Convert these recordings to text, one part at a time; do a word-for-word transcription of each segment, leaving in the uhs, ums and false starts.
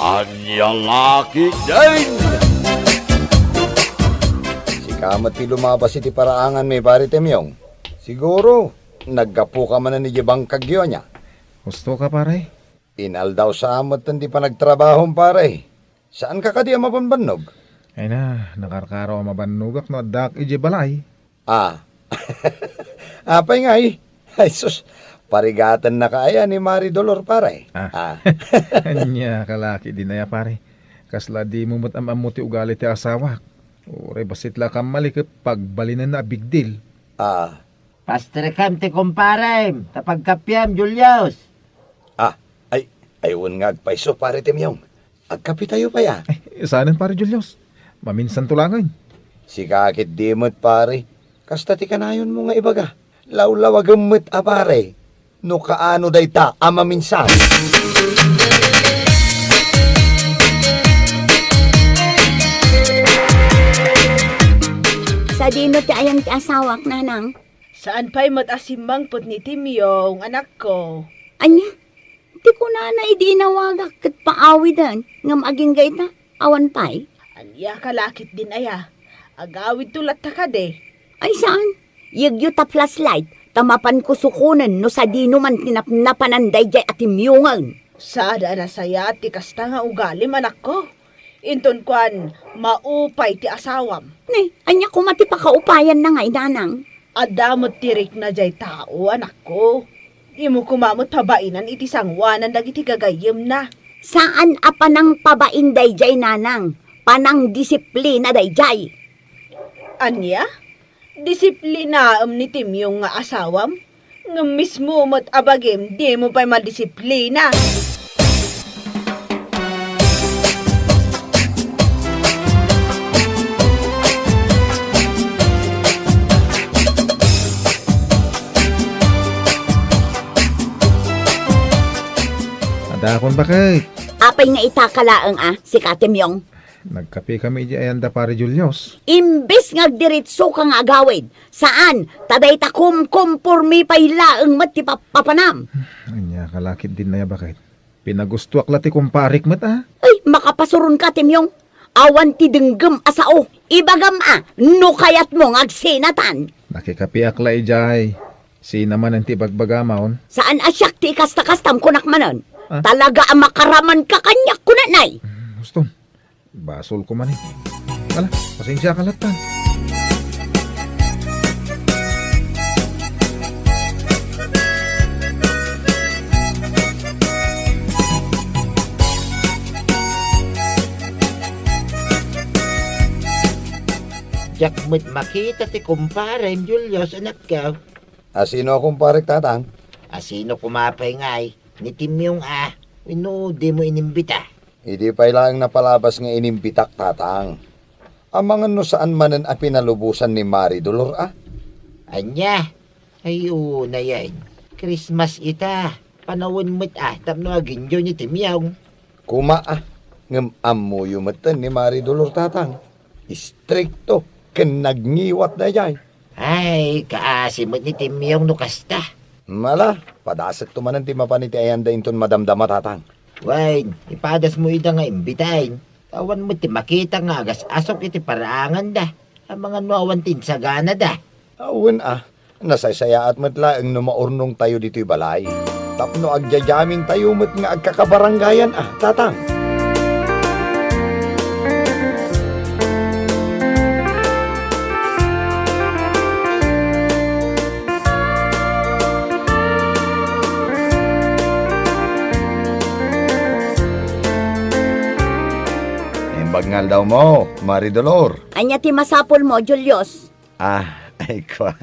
Ania la ketdin? Sika met ti lumabas iti paraanganmi, Pare Temyong. Siguro, naggapuka manen idiay bangkagyo, ania? Husto ka, pare. Inaldaw sa metten ti panagtrabahom, pare. Saanka kadi a mabanbannog? Ay na, nakarkaro a mabannogak no addaak idiay balay. Ah. Apay ngay? Ay sus, parigatennaka aya ni Mari Dolor, pare? Ah. Ah. Ania ka la ketdin aya, pare? Kasla dimo met am-ammo ti ugali ti asawak. Uray bassit la a kammali ket pagbalinenna a big deal. Ah. Pastrekam ti kumparem, ta pagkappiam, Julius. Ah, ay, ay, wen nga agpayso, Pare Temyong. Agkapitayo pay, a. Ay, saanen, Pare Julius. Maminsanto laengen. Sika ketdi met, pare. Kasta ti kanayonmo nga ibaga. Lawlawagem met a, pare. No kaano dayta a maminsan. Sadino ti ayan ti asawak, nanang? Saan pay met a simmangpet ni Timyong, anakko. Ania? Ti kunana idi inawagak ket paawiden, ngem agingga ita, awan pay? Ania ka la ketdin aya? Agawidto latta kadi? Ay saan? Yegyo ta flashlight, ta mapanko sukonen no sadino man ti napnapanan daydiay a Timyongen. Sada a nasayaat ti kasta nga ugalim, anakko. Inton kuan, maupay ti asawam. Ne, ania koma ti pakaupayanna ngay, nanang? Adda met ti rikna diay tao, anakko. Dimo koma met pabainan iti sangoanan dagiti gagayyemna. Saan a panangpabain daydiay, nanang. Panangdisiplina daydiay. Ania? Disiplinaem ni Timyong nga asawam? Ngem mismo met a bagim, dimo pay madisiplina. Adakon, baket. Apay nga itaka laeng a, sika Timyong? Nagkapikami idiay ayanda, Pare Julius. Imbes nga agdiretsoka nga agawid, saan, ta dayta kumkumpormi pay laeng met ti pappapanam. Ania ka la ketdin aya, baket? Pinagustoak la ti kumparek met, a. Ay, makapasuronka, Timyong. Awan ti denggem a sao. Ibagam a, no kayatmo nga agsinatan. Nakikapiak la idiay. Sina manen ti ibagbagamon? Saan a siak ti ikasta-kastam, kunak manen. Ah? Talaga a makaramanka kaniak, kunanay. Hmm, huston. Basol ko man, e. Ala, pasensiaka latta. Diak met makita ti kumparem, Julius, anakko. A, sino a kumparek, tatang? A, sino koma pay ngay? Ni Timyong a, wenno dimo inimbita? Idi pay laeng napalabas nga inimbitak, tatang. Amangan no saan manen a pinalubosan ni Mari Dolor a. Ania? Ay, unay, Christmas ita. Panawen met a tapno aginyo ni Timyong. Koma a, ngem ammoyo metten ni Mari Dolor, tatang. Istrikto ken nagngiwat daydiay. Ay, kaasi met ni Timyong no kasta. Ala, padasekto manen ti mapan iti ayanda inton madamdama, tatang. Wen, ipadasmo ida nga imbitaen. Awan met ti makita nga agas-asok iti paraanganda. Amangan no awan ti insaganada. Wen a, nasaysayaat met laeng no maurnongtayo ditoy balay. Tapno agjajamintayo met nga agkakabarangayan a, tatang. Naimbag nga aldawmo, Mari Dolor. Ania ti masapulmo, Julius? Ah, ay kua.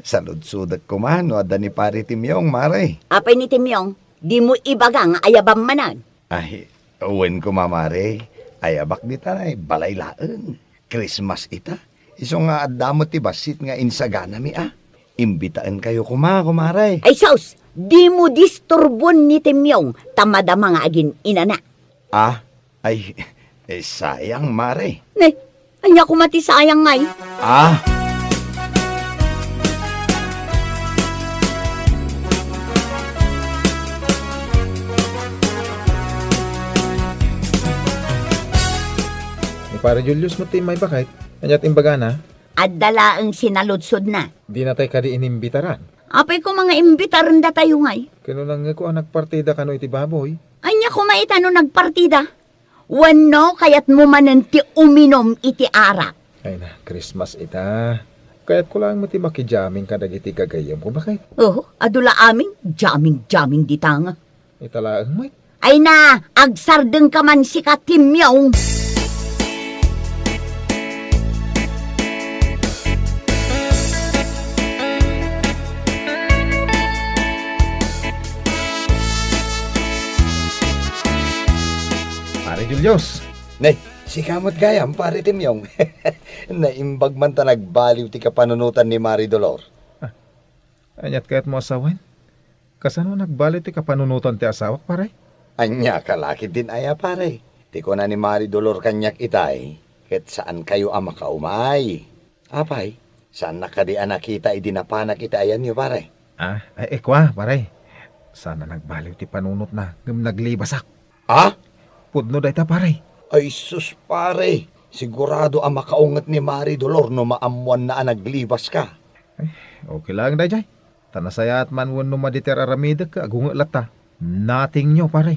Saludsodek koma no adda ni Pari Timyong, Mari. Apay ni Timyong? Dimo ibaga nga ayabam manen? Ay, wen koma, Mari. Ayabak dita, ay balay laeng. Christmas ita. Isu nga adda met ti bassit nga insaganami a. Imbitaenkayo koma, kumare. Ay sus! Dimo disturbon ni Timyong ta madama nga agin-inana. Ah, ay, eh, sayang, Mari. Ne, ania koma ti sayang ngay? Ah! Pare Julius met ti immay baket, ania ti imbagana? Adda laeng sinaludsodna. Dinatay kadi inimbitaran? Apay koma nga imbitaren datayo ngay? Ken no nangngeko a nagpartida kano iti baboy. Ania koma ita no nagpartida? Wenno kayatmo manen ti uminum iti arak? Ay na, Christmas ita. Kayatko laeng met ti makijamming kadagiti gagayyemko, baket. Oho, adu la amin, jamming-jamming dita nga. Ita laeng met. Ay na, agsardengka man sika, Timyong. Pare Julius. Nay, sika met gayam, Pare Timyong. Naimbag man ta nagbaliw ti kapanunotan ni Mari Dolor. Ah, aniat kayatmo a sawen? Kasano nagbaliw ti kapanunotan ti asawak, pare? Ania ka la ketdin aya, pare? Ti kuna ni Mari Dolor kaniak itay, ket saankayo a makaumay. Apay, saannak kadi a nakita idi napanak iti ayanyo, pare? Ah, ay, ay, kua, pare. Saan a nagbaliw ti panunotna, ngem naglibasak. Ah? Pudno dayta, pare. Ay sus, pare. Sigurado a makaunget ni Mari Dolor no maammoanna a naglibaska. Ay, okay laeng daydiay. Ta nasayaat man wenno madi ti ar-aramidek, agunget latta. Nothing new, pare.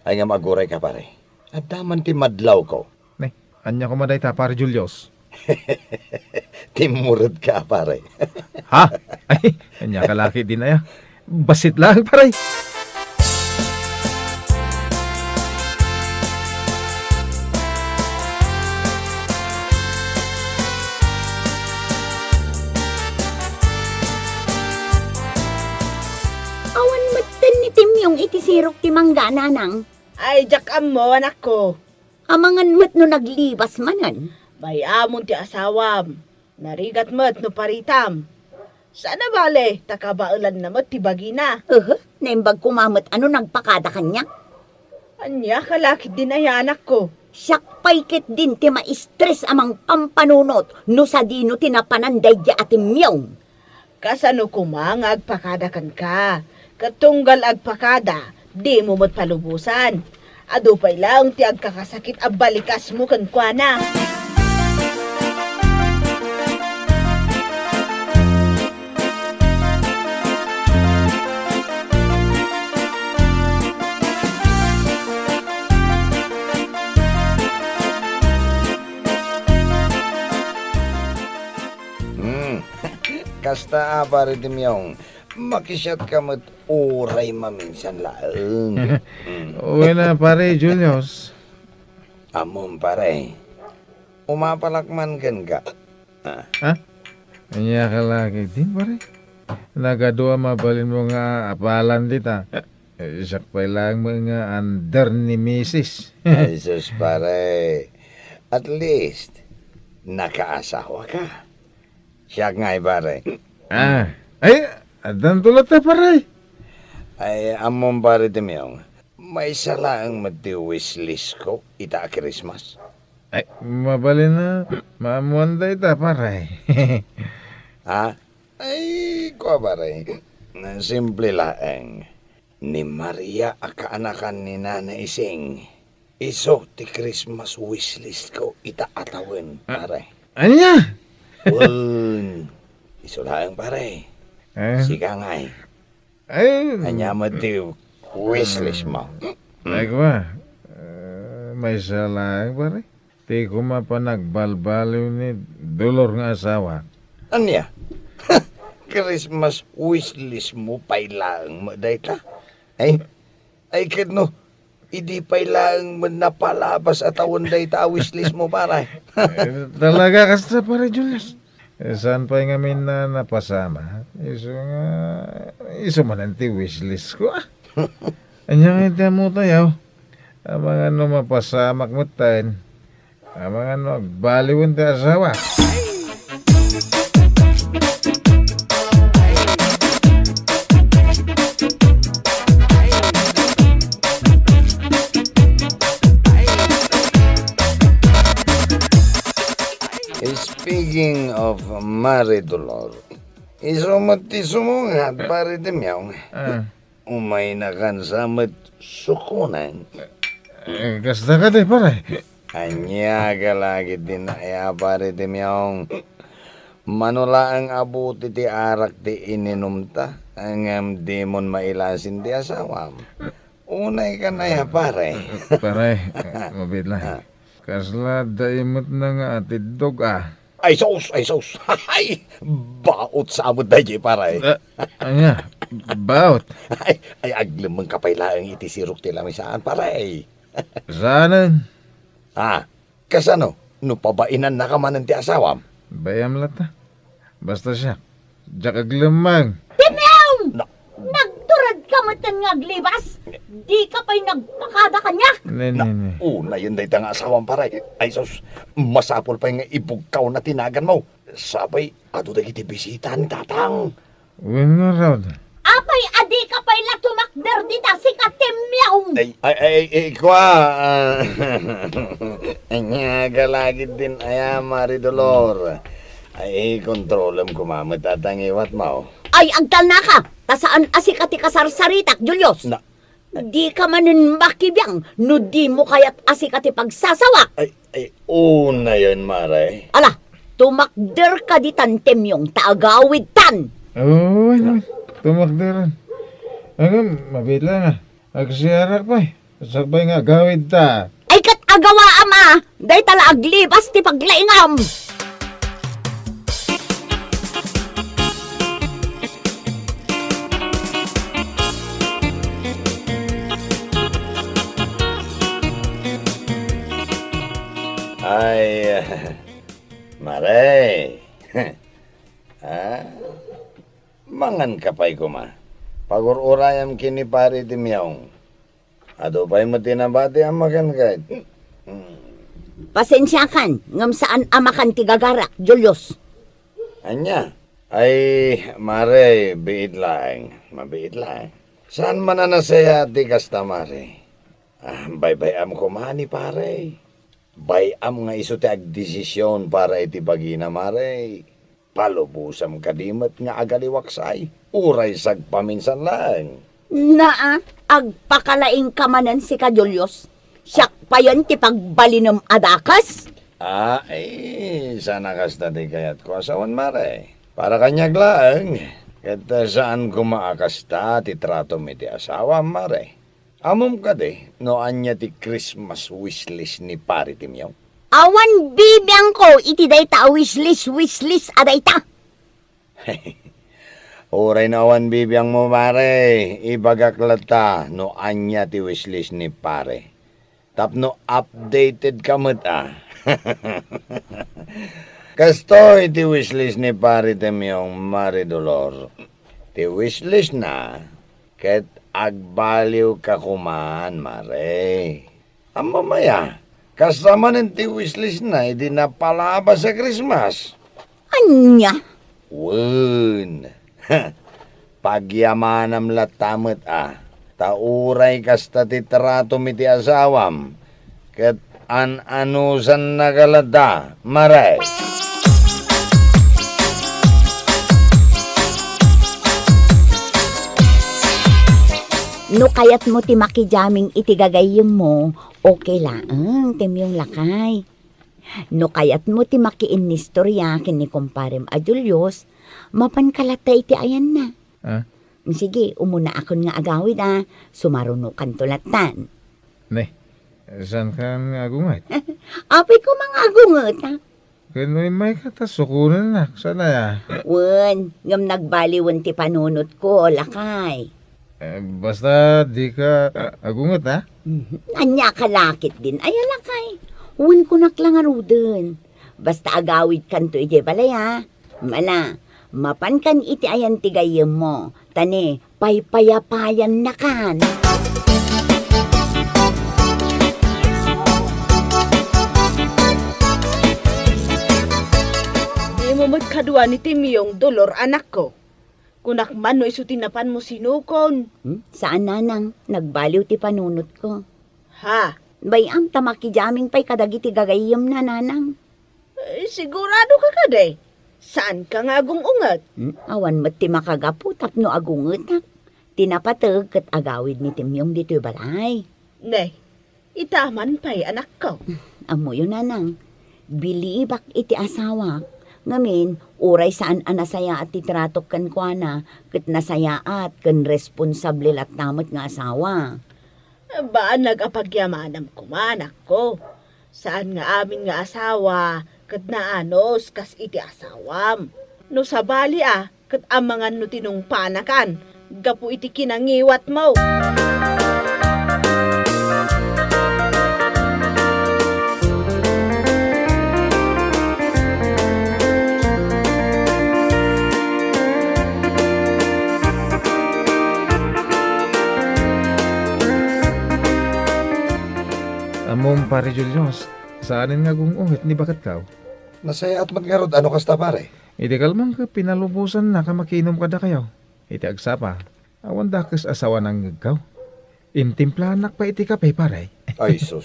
Ay ngem agurayka, pare. Adda man ti madlawko. Ne, ania koma dayta, Pare Julius? Timmuredka, pare. Ha? Ay, ania ka la ketdin aya? Bassit laeng, pare. Awan metten ni Timyong iti sirok ti mangga, nanang. Ay, diak ammo, anakko. Amangan met no naglibas manen. Bay-amon ti asawam. Narigat met no paritam. Saan a bale, ta kabaelanna met ti bagina. Uhu, naimbag koma met a no nagpakada kaniak. Ania ka la ketdin aya, anakko? Siak pay ketdin ti maistres a mangpampanunot no sadino ti napanan daydiay a Timyong. Kasano koma nga agpakada kenka? Ket tunggal agpakada, dimo met palubosan. Adu pay laeng ti agkakasakit a balikasmo kenkuana. Hmm. Kasta a, Pare Timyong, makisiatka met uray maminsan laeng. Mm. Wen a, Pare Julius. Ammom, pare. Umapalak man kenka. Ah. Ha? Ania ka la ketdin, pare? Nagadu a mabalinmo nga apalan dita. Eh, siak pay laeng met nga under ni misis. Ay, sus, pare. At least, nakaasawaka. Siak ngay, pare. Ah, ay, addanto latta, pare. Ay, ammom, Pare Timyong, maysa laeng met ti wishlist ko ita a Christmas. Ay, mabalin a maammoan dayta, pare. Ha? Ay, kua, pare. Simple laeng. Ni Maria a kaanakan ni Nana Ising. Isu ti Christmas wishlist ko ita a tawen, ah, pare. Ania? Wen, isu laeng, pare. Eh? Sika ngay. Ay. Ania met ti wishlist mo? Ay, kua. Eh, maysa laeng, pare. Ti koma panagbalbaliw ni Dolor nga asawa. Ania? Christmas wishlist mo pay laeng met dayta? Ay, ay, ket no, idi pay laeng met napalabas a tawen dayta a wishlist mo, pare. Eh, talaga kasta, Pare Julius. Eh, saan pay ngamin a napasamak? Isu nga, isu manen ti wishlist ko, ah. Ania nga iti ammo tayo? Amangan no mapasamak metten. Amangan no agbaliwen ti asawa. Speaking of Mari Dolor, isu met ti sumungat, Pare Timyong. Ah. Umaynakan sa met sukonen. Eh, kasta kadi, pare. Ania ka la ketdin aya, Pare Timyong? Mano laeng a buti ti arak ti ininumta, ngem dimon mailasin ti asawam. Unay kan aya, pare. Pare, mabiit lang. Ah. Kasla daymet na nga atiddog, ah. Ay, sus! Ay, sus! Ay, baot sa amot daydi, pare. Ah, ania? Baot? Ay, ay, aglemmeng ka pay laeng iti sirok ti lamisaan, pare. Saanen? Ah, kasano? No pabainannaka manen ti asawam? Bay-am latta. Basta siak, diak aglemmeng. Timyong! Na- Nagturedka metten nga aglibas? Dika pay nagpakada kaniak? Ne, ne, ne. Unayen dayta nga asawam, pare. Ay, sus, masapul pay nga ibugkawna ti naganmo. Sapay, adu dagiti bisita ni Tatang. Wen ngarud. Apay a dika pay la tumakder dita, sika Timyong? Ay, ay, ay, ay, kua, ah, ania ka la ketdin aya, Mare Dolor? Ay, kontrolem koma met a tangiwatmo. Ay, agtalnaka, ta saan a sika ti kasarsaritak, Julius. Na- Dika manen makibiang no dimo kayat a sika ti pagsasawak. Ay, ay, unayen, mare. Ala, tumakderka ditan, Timyong, ta agawidtan. Oo, ay, ay, tumakderan. Ngem, mabiit lang, ah. Agsiarak pay. Sakbay nga agawidta. Ay, ket agawaam a, dayta la aglibas ti paglaingam. Ay, mare. Ah, mangan ka pay koma. Pagur-urayam ken ni Pare Timyong. Adu pay met ti nabatiam kenka. Hmm. Pasensiakan, ngem saan a makan ti gagarak, Julius. Ania? Ay, mare, biit laeng. Mabiit laeng. Saan man a nasayaat ti kasta, mare. Ah, baybay-am koma ni pare. Bay-am nga isu ti agdesision para iti bagina, mare. Palubosam kadi met nga agaliwaksay, uray sagpaminsan laeng. Naa, agpakalaingka manen sika, Julius. Siak payen ti pagbalinem a dakes. Ah, eh, saan a kasta ti kayatko a sawen, mare. Para kaniak laeng, ket saan koma a kasta ti tratom iti asawam, mare. Ammom kadi no ania ti Christmas wishlist ni Pare Timyong? Awan bibiangko iti dayta a wishlist, wishlist a dayta. Uray no awan bibiangmo, pare, ibagak latta no ania ti wishlist ni Pare. Tapno updated ka met, a. Kastoy ti wishlist ni Pare Timyong, Mare Dolor. Ti wishlist na, ket agbaliw ka koman, mare. Ammom aya, kasta manen ti wishlist na idi napalabas a Christmas. Ania? Wen. Pagyamanam latta met, a. Ta uray kasta ti tratom iti asawam, ket an-anusannaka latta, mare. No kayatmo ti makijaming iti gagayyemmo, okay laeng, Timyong lakay. No kayatmo ti makiinnistoria ken ni kumparem a Julius, mapanka latta iti ayanna. Ah? Sige, umunaakon nga agawid a, sumarunokanto lattan. Ne, saankan nga agunget? Apay koma nga agunget, a? Ken no immayka ta sukonennak, saan aya? Wen, ngem nagbaliwen ti panunotko, lakay. Eh, basta dika, ah, agunget, a? Mhm. Ania ka la ketdin aya, lakay? Wen, kunak la ngaruden. Basta agawidkanto idiay balay, a. Ala, mapankan iti ayan ti gayyemmo, ta ne, paypayapayannakan. Dimo met kadua ni Timyong, Dolor, anakko. Kunak man no isu ti napanmo sinukon. Hmm? Saan, nanang. Nagbaliw ti panunotko. Ha? Bay-am ta makijaming pay kadagiti gagayyemna, nanang. Eh, siguradoka kadi? Saanka nga agung-unget? Hmm? Awan met ti makagapu tapno agungetak. Ti napateg ket agawid ni Timyong ditoy balay. Ne, ita man pay, anakko. Ammoyo, nanang, bilibak iti asawak, ngamin, uray saan a nasayaat ti tratok kenkuana, ket nasayaat ken responsable latta met nga asawa. Baanag a pagyamanam koma, anakko. Saan nga amin nga asawa ket naanus kas iti asawam. No sabali a, ket amangan no tinungpanakan gapu iti kinangiwatmo. Ammom, Pare Julius, saanen nga agung-unget ni baketkaw. Nasayaat met ngarud a no kasta, pare. Iti kalman ket pinalubosannak a makinom kadakayo. Iti agsapa, awan dakes a sawa nangngegkaw. Intimplanak pay iti kape, pare. Ay, sus.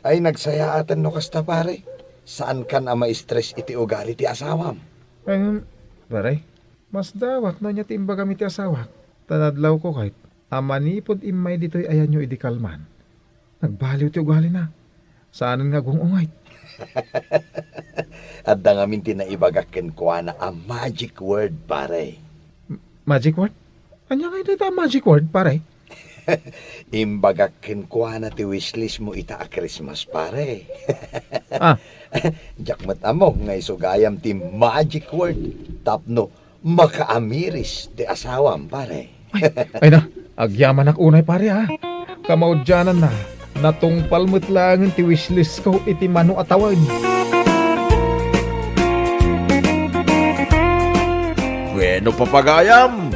Ay, nagsayaaten no kasta, pare. Saankan a ma-stress iti ugali ti asawam. Em, pare, masdawak no ania ti imbagam iti asawak. Ta nadlawko ket a manipud immay ditoy ayanyo idi kalman, nagbaliw ti ugalina. Saanen nga agung-unget. Adda ngamin ti naibagak kenkuana a magic word, pare. M-, magic word? Ania ngay dayta a magic word, pare? Imbagak kenkuana ti wishlist mo ita a Christmas, pare. Ah. Diak met ammo nga isu gayam ti magic word tapno makaamiris ti asawam, pare. Ay, ay na, agyamanak unay, pare, ha. Kamaudiananna, natungpal met laengen ti wishlist ko iti mano a tawen. Bueno, papagayam,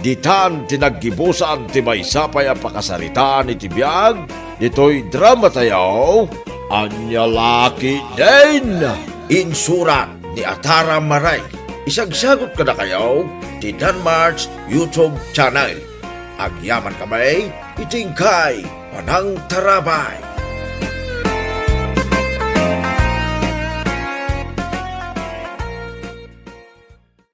ditan ti naggibusan ti maysa pay a pakasaritaan iti biag ditoy dramatayo, Ania La Ketdin. Insurat ni Atara Maray. Isagsagut kadakayo ti Danmart's YouTube channel. Agyaman kami iti inkay panangtarabay.